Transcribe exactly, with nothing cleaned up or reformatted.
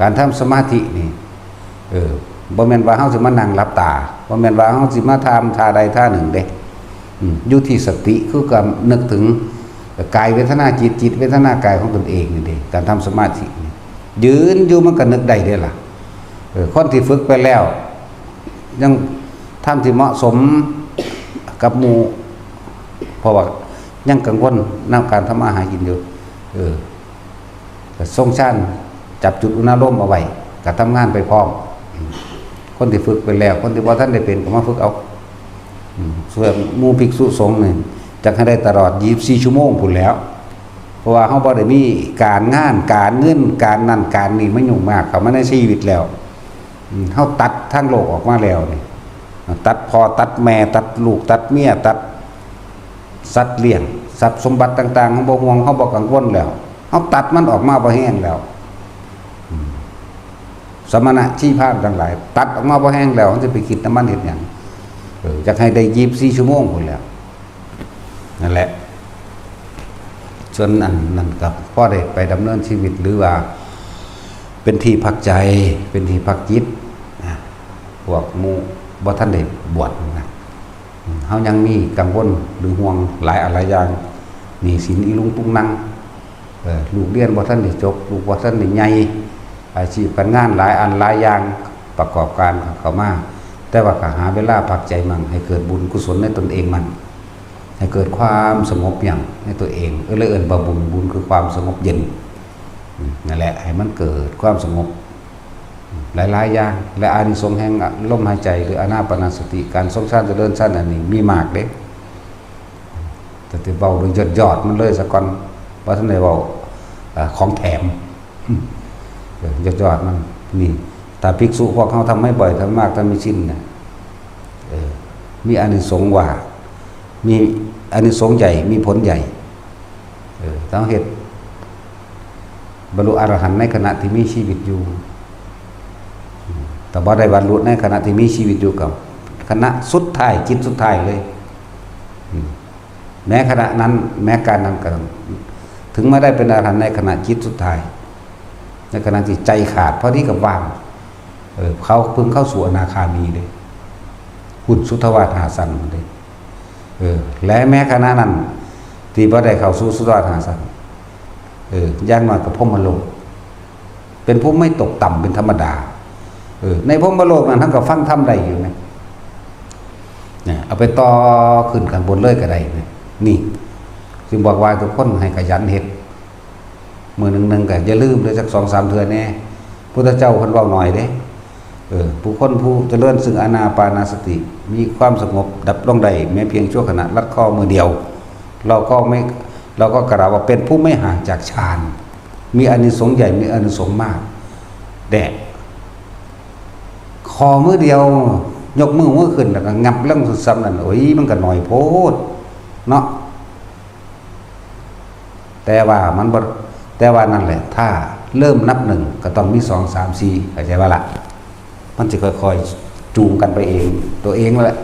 การทำสมาธินี่ เออ บ่แม่นว่าเฮาสิมานั่งหลับตา บ่แม่นว่าเฮาสิมาทำท่าใดท่าหนึ่งเด้ อืม อยู่ที่สติ คือการนึกถึงกายเวทนาจิต จิตเวทนากายของตนเองนี่เด้ การทำสมาธินี่ ยืนอยู่มันก็นึกได้เด้ล่ะ เออ คนที่ฝึกไปแล้ว ยังทำที่เหมาะสมกับหมู่ เพราะว่ายังกังวลนำการทำมาหากินอยู่ เออ ก็ทรงฌาน จับจุดอุณาโลมเอาไว้ ก็ทำงานไปพร้อม อืม คนที่ฝึกไปแล้ว คนที่บ่ทันได้เป็นก็มาฝึกเอา อืม ส่วนหมู่ภิกษุสงฆ์นี่ จักให้ได้ตลอดยี่สิบสี่ชั่วโมงพู้นแหล้ว เพราะว่าเฮาบ่ได้มีการงาน การเงิน การนั่นการนี่มายุ่งมากเข้ามาในชีวิตแล้ว อืม เฮาตัดทางโลกออกมาแล้วนี่ ตัดพ่อ ตัดแม่ ตัดลูก ตัดเมีย ตัดสัตว์เลี้ยง ทรัพย์สมบัติต่างๆ เฮาบ่ห่วง เฮาบ่กังวลแล้ว เฮาตัดมันออกมาบ่แฮงแล้ว อืม สมณะชีพราหมณ์ทั้งหลาย ตัดออกมาบ่แฮงแล้ว มันจะไปคิดนำมันเฮ็ดหยัง เออ อยากให้ได้ยี่สิบสี่ชั่วโมงพู้นแหล้ว นั่นแหละ ส่วนอันนั้นก็พอได้ไปดำเนินชีวิต หรือว่าเป็นที่พักใจ เป็นที่พักจิตนะ พวกหมู่บ่ทันได้บวชนะ อืม เฮายังมีกังวลหรือห่วงหลายอันหลายอย่าง หนี้สินอีลุงตุงนัง เออ ลูกเรียนบ่ทันได้จบ ลูกบ่ทันได้ใหญ่ อาชีพการงานหลายอันหลายอย่างประกอบการเข้ามา แต่ว่าก็หาเวลาพักใจมั่ง ให้เกิดบุญกุศลในตนเองมั่ง ให้เกิดความสงบเยือกในตัวเอง เออ เลยเอิ้นว่าบุญ บุญคือความสงบเย็น อืม นั่นแหละ ให้มันเกิดความสงบ หลายๆ อย่าง และอานิสงส์แห่งลมหายใจ หรืออานาปานสติ การทรงฌานเจริญฌานอันนี้มีมากเด้ แต่ที่เว้าโดยยอดๆ มันเลยซะก่อน บ่ทันได้เว้า เอ่อ ของแถม เออ ยอดๆ มัน นี่ ถ้าภิกษุพวกเฮาทำให้บ่อย ทำมาก ทำให้ชินน่ะ เออ มีอานิสงส์ว่า มีอานิสงส์ใหญ่ มีผลใหญ่ เออ ต้องเฮ็ด บรรลุอรหันต์ในขณะที่มีชีวิตอยู่ อืม แต่บ่ได้บรรลุในขณะที่มีชีวิตอยู่กับ ขณะสุดท้าย จิตสุดท้ายเลย อืม แม้ขณะนั้น แม้การนั้นก็ ถึงมาได้เป็นอรหันต์ในขณะจิตสุดท้าย ในขณะที่ใจขาด พอดีกับว่าง เออ เขาเพิ่งเข้าสู่อนาคามีเด้ หุ่นสุทธาวาสหาสันเด้ เออ และแม้ขณะนั้น ที่บ่ได้เข้าสู่สุทธาวาสหาสัน เออ อย่างน้อยก็พรหมโลก เป็นผู้ไม่ตกต่ำเป็นธรรมดา เออ ในพรหมโลกนั้นท่านก็ฟังธรรมได้อยู่นะ เนี่ย เอาไปต่อขึ้นข้างบนเลยก็ได้นะ นี่ จึงบอกว่าทุกคนให้ขยันเฮ็ด มื้อหนึ่งๆ ก็อย่าลืมเด้อ จักสองสามเทื่อแน่ พุทธเจ้าเพิ่นเว้าน้อยเด้ เออ ผู้คนผู้เจริญซึ่งอานาปานสติ มีความสงบดับลงได้แม้เพียงชั่วขณะ ลัดข้อมือเดียว เราก็ไม่ เราก็กล่าวว่าเป็นผู้ไม่ห่างจากฌาน มีอานิสงส์ใหญ่ มีอานิสงส์มาก แด่ ข้อมือเดียว ยกมือมือขึ้นแล้วก็งับลงซ้ำนั่น โอ้ย มันก็น้อยโพด เนาะ แต่ว่ามันบ่ แต่ว่านั่นแหละ ถ้าเริ่มนับหนึ่งก็ต้องมีสอง สาม สี่ เข้าใจบ่ล่ะ มันสิค่อยๆ จูงกันไปเอง ตัวเองนั่นแหละ